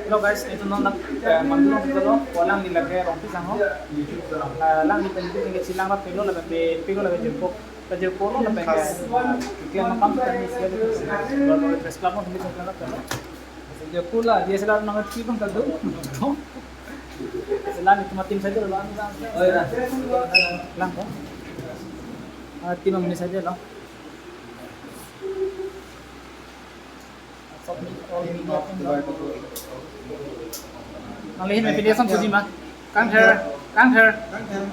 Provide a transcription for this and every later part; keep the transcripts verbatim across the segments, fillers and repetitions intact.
Hello guys, itum non, eh, Mandu along dolo, ko alangli lake Rongpi Sangho. Eh, alangli pen itum ke chelang rap pelo lapen pe, pelo lapen jirpo, pe jirpo lo lapen ke, eh, keklem akam kami isi aja. Press Club along kami chelang rap pelo. Jirpo la, D S L R nang pi bang kado. Chelang itum tim saja lo, anu lang. Oh, ya. Lang ko. Ah, tim kami saja lo. Nang lihin me pini asam puji ma. Kangther, kangther.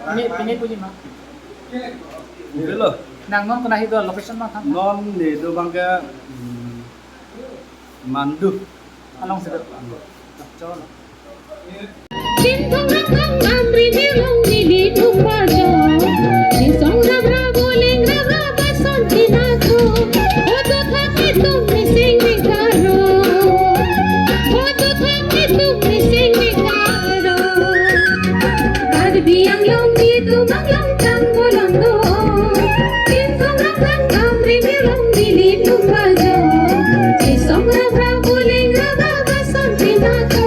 Pini, pini puji ma. Hello. Nang non kona hido location ma thang. Non ne do bang ke, hmm, Mandu. Along sih do. Cholo. Chinthong rap kang amri nirlong neli tum bajo. Chisong rap rap boleng rap rap bason tinato. Ojo thak itum mising mikaro. Ojo thak itum mising mikaro. Karbi Anglong itum Anglong tang bolong do. Chinthong rap kang amri nirlong neli tum bajo. Chisong rap rap boleng rap rap bason tinato.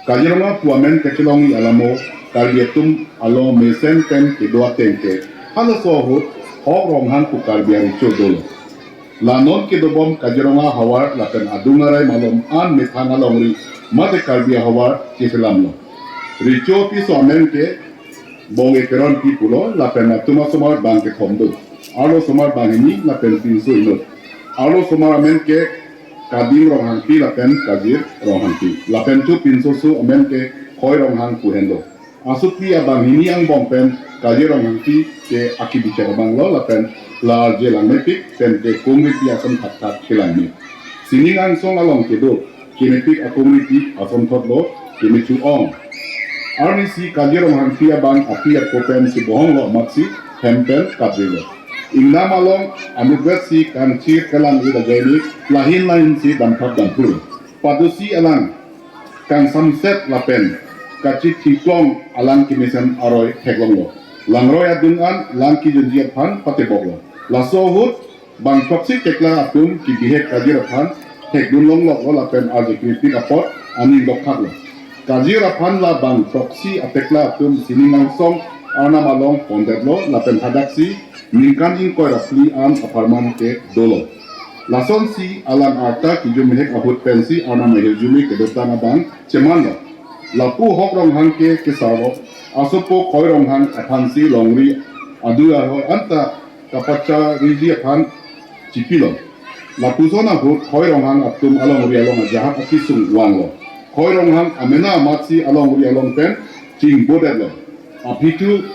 Kaziranga pu amen kachelongji alamo Karbi atum along mesen pen kedo ateng ke halaso ahut Hok Ronghang pu Karbi arecho dolo. La non kedobom Kaziranga ahavar lapen adung arai malom an methang alongri mate Karbi ahavar cheselamlo. Recho apiso amen ke Bonge Teronpi pulo lapen atum asomar bang kethom do. Arlo somar banghini lapen pinso inut. Arlo somar amen ke Kading Ronghangpi lapen Kajir Ronghangpi. Lapen chupinso su amen ke Khoi Ronghang pu henlo. Asopli abanghini angbong pen Kajir Ronghangpi ke akibichar abanglo lapen La arje lang mepik, pen ke kongripi ason thakthak kelang me. Sining angsong along kedo kemepik akongripi asonthot lo kemechu ong. Arnisi Kaji Ronghangpi abang api ako pen si bohong lo amatsi hem pen kadri lo. Ingnam along anutvet si kangchir kelang-i lajai ni lahin lahin si damthap damphur. Padosi alang kangsamset lapen kachithingklong alang kemesen aroi theklong lo. Langroi adung an lang kijunji aphan patebok lo. Laso ahut bang throksi tekla atum kibihek Kajir aphan thekdun longlok lo lapen arje kemepik apot aning dokthak lo. Kajir aphan la bang throksi atekla atum sining angsong arnam along pondet lo lapen hadaksi ningkan ingkoi ra phli an apharman ke dolo. Lasonsi alang arta kijumhek ahut pensi arnam ahirjume kedotang abang cheman lo. Lapu Hok Ronghang ke kesar lo, asopo Khoi Ronghang aphansi longri adu arhoi anta kapachariji aphan chipilo. Lapuson ahut Khoi Ronghang atum alongri along ajahak akisung vanglo. Khoi Ronghang amena amatsi alongri along pen chingbodetlo. Aphi thu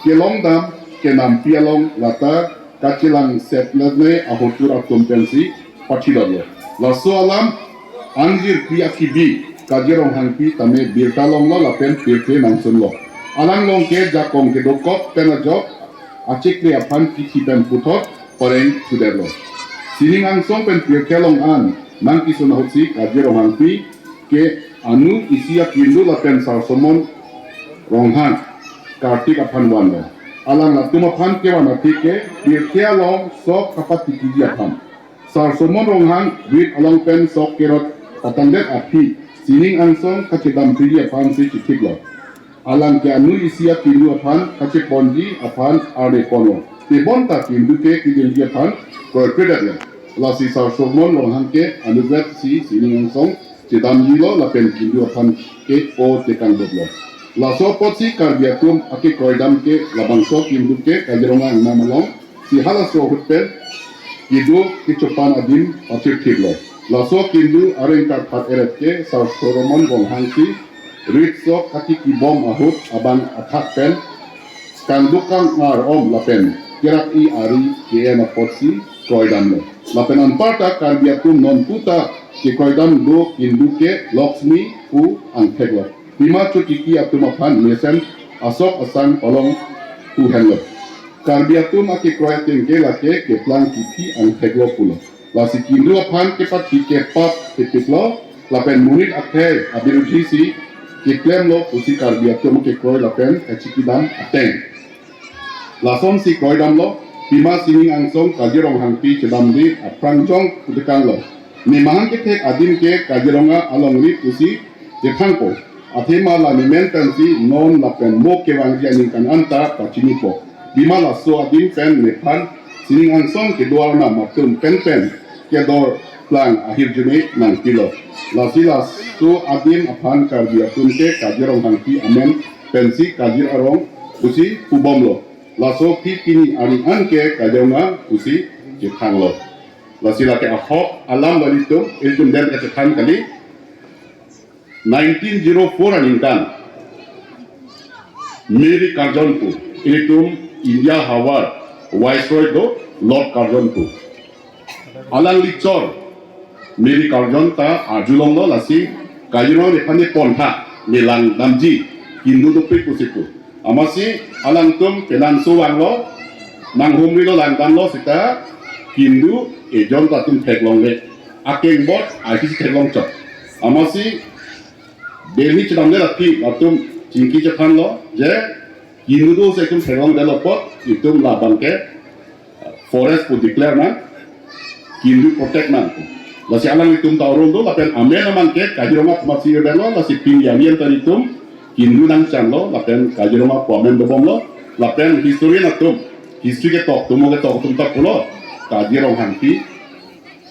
kelongdam kenampi along lata kachelangsetnei ahotur atum pensi pachidotlo. Laso alam angjirpi akibi Kaji Ronghangpi tame birta longlo lapen pirthe nangsunlo. Alang along ke jakong kedokok pen ajok achikle aphan kithi pen puthot pareng thudetlo. Sining angsong pen pirthe along an nangkisun ahutsi Kaji Ronghangpi ke anu isi akindu lapen Sar Somon Ronghang kartik aphan vanlo. Alang latum aphan kevan aphi ke pirthe along sok kapatikiji aphan. Sar Somon Ronghang rit along pen sok kerot patangdet aphi sining angsong kachedamphiji aphansi chithiklo. Alang ke anu isi akindu aphan kacheponji aphan arle ponlo. Tebonta kindu ke kijunji aphan kroikredetlo. Lasi Sar Somon Ronghang ke anutvet si sining angsong chedamjilo lapen kindu aphan ke o tekang dotlo. Laso apotsi Karbi atum akekroidam ke labangso kindu ke Kaziranga angnam along si halaso ahut pen kidu kechopan adim pathirthirlo. Laso kindu areng karphat eret ke Sar Solomon Ronghangpi rit sok kati kibom ahut abang athak pen kangduk kangar om lapen kerak-i ari ke-en apotsi kroidamlo. Lapen anparta Karbi atum nonputa kekroidam do kindu ke Laksmi pu angtheklo. Pima chotiki atum aphan mesen asok asang olong pu henlo. Karbi atum akekroi ateng ke lake keplang kithi angtheklo pulo. Lasi kindu aphan kepathi ke pap thepiklo lapen monit akhei abirudhi si keklemlo pusi Karbi atum akekroi lapen kachikidam ateng. Lasonsi kroidamlo, pima sining angsong Kazirong Hangpi chedamde aphrang jong putekanglo. Ne mahang kethek adim ke Kaziranga alongri pusi chethangpo. Athema la nemen pensi non lapen mo kevangji aningkan anta pachinipo. Pima laso adim pen nephan sining angsong kedo arnam atum penpen kedorplang ahirjume nangpilo. Lasi laso adim aphan Karbi atum ke Kazirong Hangpi amen pensi Kazir Arong pusi pubomlo. Laso pi pini aning an ke Kaziranga pusi chethanglo. Lasi lake ahok alam balitum, ilitum den kachethang kali. Nineteen zero four aningkan Mary Curzon pu, ilitum India havar Viceroy do Lord Curzon pu. Alangli chor Mary Curzon ta arjulonglo lasi Kazirong nephan nepontha, ne langdamji, kindu dopik pusi pu. Amatsi alangtum penang sovanglo, nanghumrilo langdamlo seta kindu ejon ta atum theklongle. Akengbot aisi theklongchot. Amatsi Delhi chedamde lati atum chingki chephanlo je kindu do se itum theklongdetlo apot itum labang ke forest pu declare nang, kindu protect nang. Lasi alanglitum ta aron do lapen amen amang ke Kaziranga pu amatsi yodetlo, lasi pini arni an ta itum kindu nangchanlo lapen Kaziranga pu amen dobomlo lapen historian atum, history ketok atum, ketok atum ta pulo Kazirong Hangpi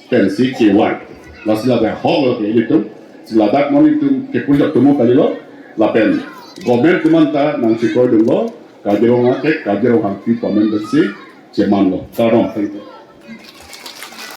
pensi kevang. Lasi ladak ahoklo ke ilitum, si ladak non itum kepuri atum kalilo lapen government atum anta nangchekroidunlo, Kaziranga ke Kazirong Hangpi pu amen pensi chemanlo. Kardom, thank you.